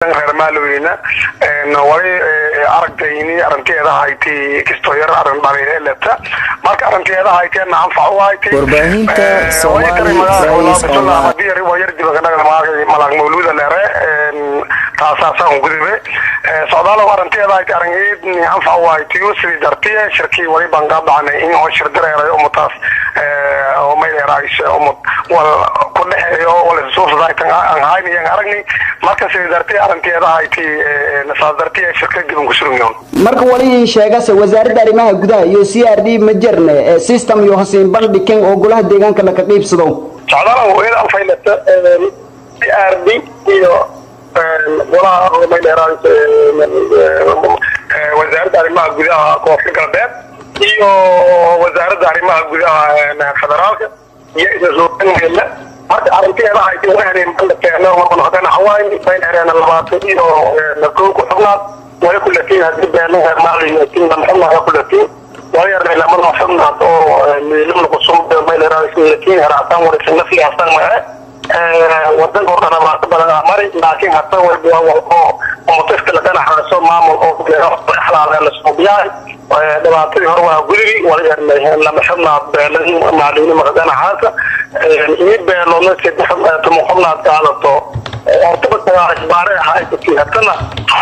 Reer Maaloweyna wali aragtayni arinteeda hayti kisto yar arin dhaliileta marka arinteeda hayteena anfac u hayti. Warbaahinta Somali Voice Online. Waa yar dibakanaga malaag mawluuda leere taasaasaan gudibe socdaalow arinteeda hayti arin anfac u haytiyo sidii dartiye shirkii wali baan qaadacnay in oo shir dareerayo umataas oo mayleeraayso umad wal ku dhexeeyo wal isuufsadaytan aan hayni aan aragni. Marka sidii dartiye arinteeda hayti saas dartiye shirka diban ku surugnoon. Marka wali in sheegase wasaaradda arrimaha gudaha iyo c r d ma jirne system iyo hosiin bandhigen oo golaha deegaanka laka qiibsado. Socdaalow iyada anfaylata c r d iyo golaha mayleeraayso wasaaradda arrimaha gudaha Koonfur Galbeed iyo wasaaradda arrimaha gudaha federaalka iyo isla soo. Marka arrinteeda haytay wahaneen bandhakeena noqdana hawaayn bayn hereena 21 ku xubnaad wali kulatiin hadii beena maaliyatiin lama xubnaad kulatiin wali yarnay lamada xubnaad oo miilam qusum mayleeraayso heraatan wali nafsi asan ma wadanka oo dhan dhibaato badan aa mari, laakiin hata walba waa oo umatiska lagana xaaso maamul oo xalaal la suubiyaay. Dhibaatadii hore waa gudigi wali yarnay lama xubnaad beena maaliyni maqdana xaasa ini beeloodna 3 10 xubnaad qaadato hortaba isbaare ahayti hatana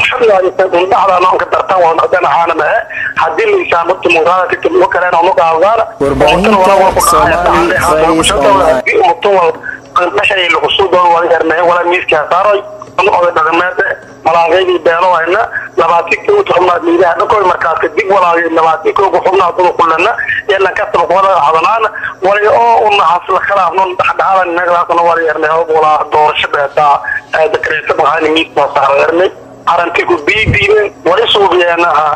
xubnaad noonka dartan waa maqdana xaana mahe hadii liisaan tumunqaadati tumunka kalena unu qaadana. Warbaahinta Somali Voice Online. Dhashay lagu soo doon wali yarnay wala miiska saaroy anu oday dhaqameed malaaqaydii beelo hayna 21 xubnaad miidaha dhakoy markaas kadib walaagay 21 xubnaad unu kulana yeelan ka sabab wada hadalaana wali oo una hasla khilaafno dhaxdhaxadan naglaasna wali yarnay wala doorasho beeta dekreeta maxaan miiska saaray yarnay aranti ku biidiin wali suubiyeenaha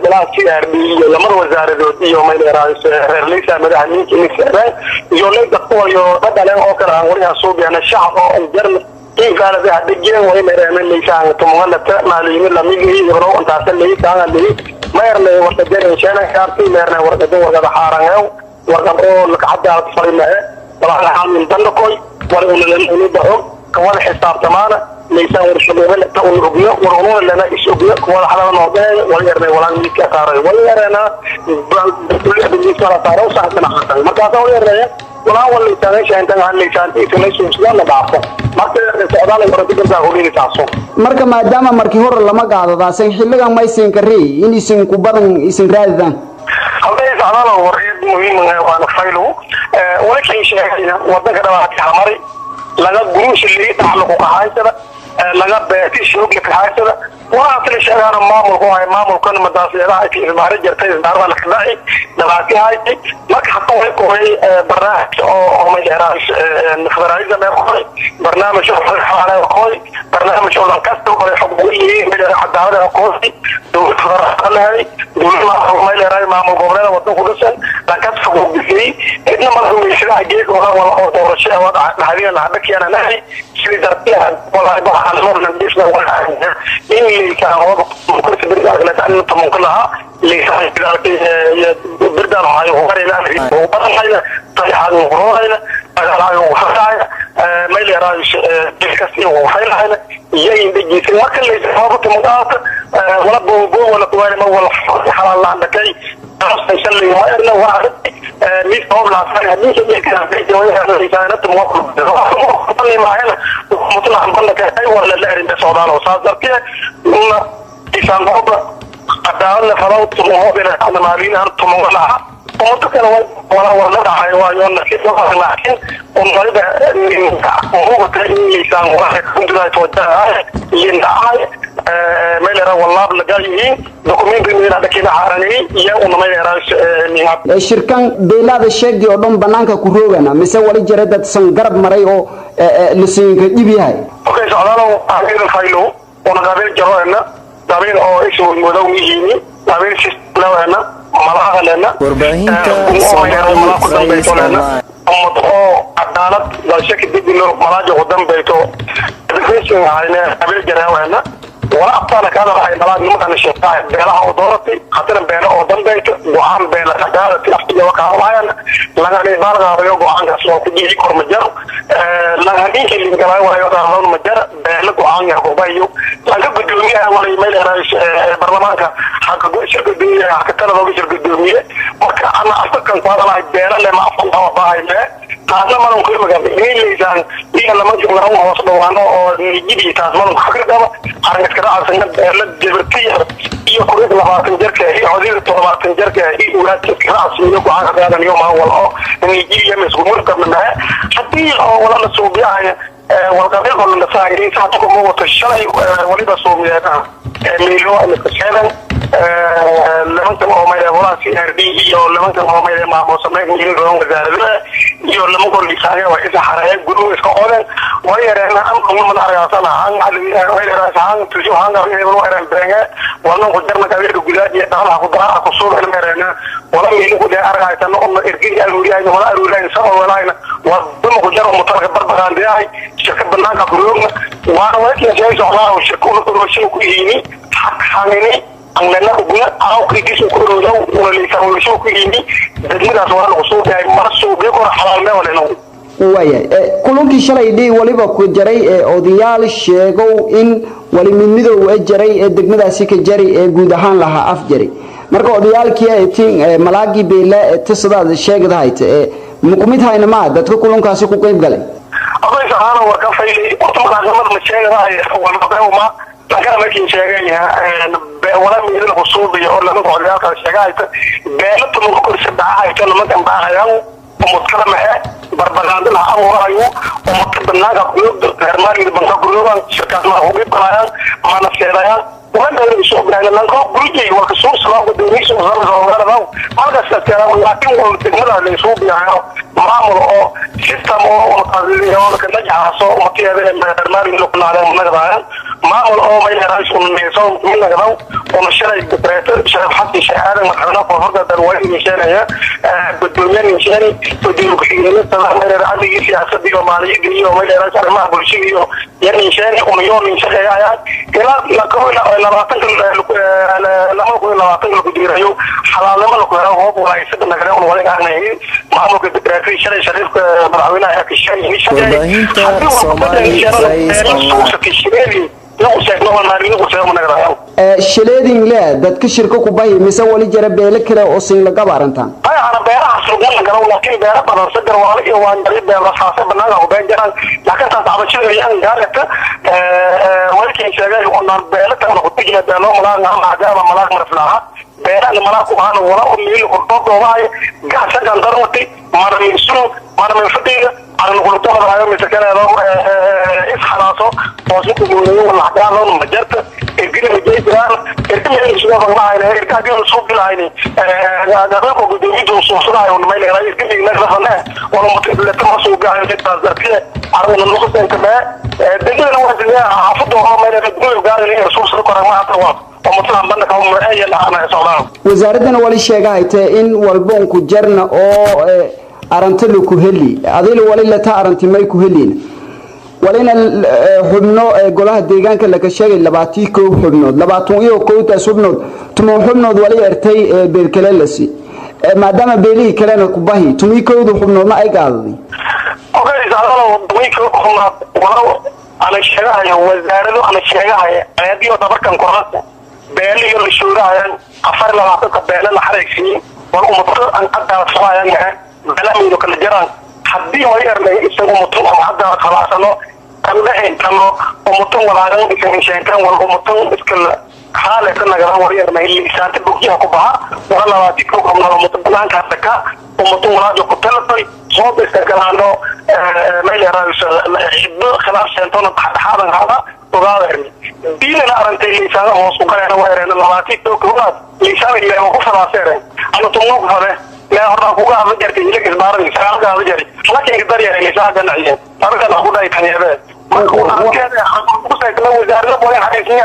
golaha c r d iyo lamada wasaaradood iyo mayleeraayso reer leysa madaxa ninki niseen iyo leyda kuwa iyo dhadhaleen oo kale aan waliha suubiyana shacab oo jarna inkaanada hadhigeen wali mayreemen leysaan tumungalata maaliyimi lamigi ibro intaasa leysaan leey mayarnay warqadan sheena kaarti meernay warqadan warqada xaarangew warqad oo lakacadaad farimahe walaa dandakoy wali unalani og kawada xisaabtamaana laysaan warshadeebana ta un ogno war ununa lana is ogno kuwada xalala noodee wali yarnay walaan miiska saaray wali yarana miiska la saaro saxsan xasan markaasa wali yarnaya walaan wal laysaan sheenta aan laysaan inta laysuusla la dhaafo marka socdaal ay warada galtaa hogeyni taaso. Marka maadaama markii hore lama qaadadaasan xilligan maysinka rey in isinku badan isin raadidaan halday socdaal war eed muhiim ah waana faylo wali kii sheegayna wadanka dhawaati hamari laga guruusha lii tacalluq kahaysada laga beeti shuug kahaysada waa tali sheegaan maamulku ay maamulkan madaasiyadaha ay isbaari jirtay isbaarada la xidhay dhawaati haytay. Marka hataa way qoray barnaamij oo ma dheeraas federalism ee qoray barnaamij oo xalaal qoray barnaamij oo kasta qoray xuquuqii mid cadaalad qoray dowlad federaalka leeyahay dowlad ma leeyahay maamul goboleed wadanku dhisan lankas xuquuqii idna ma rumaysada geek oo wala oo doorasho oo dhaxdiina la dhakiyana nahay sidii dartiya wala baxan marna dhisna wala in liisaan oo kursi birdaal la tan toban laha liisaan birdaal hayo horeyna oo badanayna tayaxan horeyna dagaalaayo waxaaya mayleeraayso kas iyo waxayna iyo indajiisa marka liisaan oo tumuqaata wala boobo wala kuwaani ma wala xalaal la dhakay shalay ma erna waa miis oo la saaray hadii soo kala ay liisaanada muqaabal ma hayna mutla bandhaka ay wala la erin socdaal oo saas darteed isaan qooba cadaalad la falaw tumo bina maalin han tumo laha umada kale wala wala dhacay waayo nasiib laakiin umada muuqata in liisaan waxa kunduday toojaha iyo dhacay meelera wallaab laga yihiin dokumenti meela dhakina xaaranay iyo una meelera. Shirkan beelaada sheegdi oo dhan banaanka ku roogana mise wali jira dad san garab maray oo lasiinka dhib yahay? Okay socdaalow qabiil faylo una qabiil jaroena qabiil oo isu madow yihiin qabiil sislaweena malaha lena. Warbaahinta Somali Voice Online. Ummad oo cadaalad dalsho kadib inuu malaajo u dambayto hayne qabiil jareeweena Wala aftaana kaada rahay malaag nimankan sheegtaa beelaha oo dooratay haddana beelo oo dambayto go-aan beela kagaadati aftiga wakaalayan lagani baalgaadayo go-aankaas waa ku dhici kor ma jaro laganinka lingalaayo walayo qaadon ma jaro beela go-aan yar gobayo laga gudoomiyaha walay meel baarlamaanka haka shir gudoomiye haka talada shir gudoomiye. Marka ana asakan ku hadalahay beela lema afan baahay mee taasna malan ku imaga leysaan iyo lama joogna hoos dhawaano oo nijidi taas malan ku fikirkaba arrinka raacsan beela jabartiya iyo kurid 20 jarka iyo codil 70 jarka iyo ulaadka raacsan iyo go'aan qaadan iyo ma wal oo nijidi ma isku murka ma hadii oo wala la suubiyahay walqabiil oo la saaray saacad ku muuqato shalay waliba suubiyaha meelo ama sheegan lamankan oo mayda walaal CRD iyo lamankan oo mayda maamul sameyn iyo roon wasaaradda iyo lamankan lisaanka waa isa xareey guru iska odan way yareen aan kuma madax argaasana aan way yareen tujo aan ay wala yareen beenga wala ku jarna ka wiil gudaha iyo dhaqalaha ku daraa ku soo ilma yareen wala meel ku dheer argaasana oo irgii aruuriyay wala aruuriyay sabab walaayna wadamo ku jaro mutalka barbaqaandiyahay shirka banaanka kuroogna waana walkii shay socdaa shirku uu ku yimi xaq xanini anlena uguna awqigiisu ku rodow wala lisan ku yimi degmadaas waa lagu soo gaay mar soo kor xalaal ma wala waaya kulankii shalay dhii waliba ku jaray ee odayaal sheegow in wali midmidow ee jaray ee degmadaasi ka jari ee guud ahaan lahaa af jari. Marka odayaalkii ay tiin malaagii beela ee tisadaad sheegdahayd ee mukumid hayna ma dadka kulankaasi ku qayb galay oday saxaana waa ka faylay oo maqaamada ma sheegadahay wala ma laga markii sheegaya wala mid la suubiyo oo lama odayaalka sheegayta beela tumo ku sadhahay tan ma kan baahayaan umad ma barbaqaandada abuurayo umad banaanka ku hermaari banka guryogan shirkaas ma ugu qalayaan mana seedayaan wala soo gaadhay lanka gurigay waa ka soo soo gudoomiye soo soo gaadhay markaas kala laakiin wal degmada la soo biyayo maamul oo system oo qadiyo oo ka najaaso umatiyeeda hermaari loo qalaadaan nagadaayaan maamul oo ma ilaahay soo meesoo min nagadaw oo shalay director sharaf xaqi shahaada madaxweynaha koonfurta dalweyne nishanaya gudoomiye nishani gudoomiye ku-xigeenka amniga siyaasadda iyo maaliyadda iyo ma ilaahay arrimaha bulshada iyo nishani oo nishaqeeyaya ilaa 2020 lagu diirayo xalaalnimo lagu helo hoob walaaysadda nagada oo wada aanay maamulka director shalay shariifka madaxweynaha ka shalay Warbaahinta Somali Voice Online. Shileedin le dadka shirka ku bahi mise wali jara beele kale oo siin laga baarantaan ay ana beeraha suuqan galo laakiin beera badan sadar wala iyo waan dari beera saasa banaanka u been jaraan laakiin taas cabashada iyo gaarka walkii sheegay oo aan beela tan ku tijina beelo malaag ama agaaba malaag marflaha beera malaag ku aan wala oo meel ku doodahay gaasa gandarmati marmisu marmi fadiga aan ku doodahay mise kale loo isxalaaso oo si ku gooyo wala xaqaan ma jarta irgina jeedaan irgina isoo baqlaayna irgina soo bilaayna gaaqo gudoomiye soo soo oo ma leeyahay irgina naga wala mutadilata ma soo gaar inta taas arrin noqotay inta degmada waa sidee xaafadu oo ma leeyahay gudoomiye gaar inay soo soo koraan ma hada waa wasaaradana wali sheegahaytee in walboonku jarna oo aranta laku heli adila wali lata aranti may ku helin walina xubno golaha deegaanka laga sheegay 21 xubnood 21 xubnood tumo xubnood wali ertay beelkale lasi maadaama beelihii kalena ku bahi tumi kowdu xubnoodna ay qaadaday okay saadalo tumi kow xubnood walaw ana sheegahay wasaaradu ana sheegahay ayadiyo tabarkan korasa beeliyo la shuuraayaan 24 beela la xareeyay wal ummadka aan qadar faayaan beelamidu kala jiraan hadii way ermay isagu mutu hadda khalaasano tan tano ummadka walaagan isan sheekan wal ummadka iska xaalka naga war ermay liisaanta bogyaha ku baxa wala labaati ku qomna ummadka banaanka taka ummadka walaajo ku talafay soo iska galaano meel raayso xibbo khilaaf sheentona dhaxaadan hada ogaadeen diinana arantay liisaana hoos u galeen waa ereen labaati ku ogaad liisaan ilaa ku falaaseen ana tumo ku fale la horta ku gaar jartay ilaa isbaaran isaan gaar jari laakiin daryeelay liisaan ganaciyeen arkan ku dhaay tan yabe marka uu arkay ku saytay wasaaradda booyan xaqiiqsan.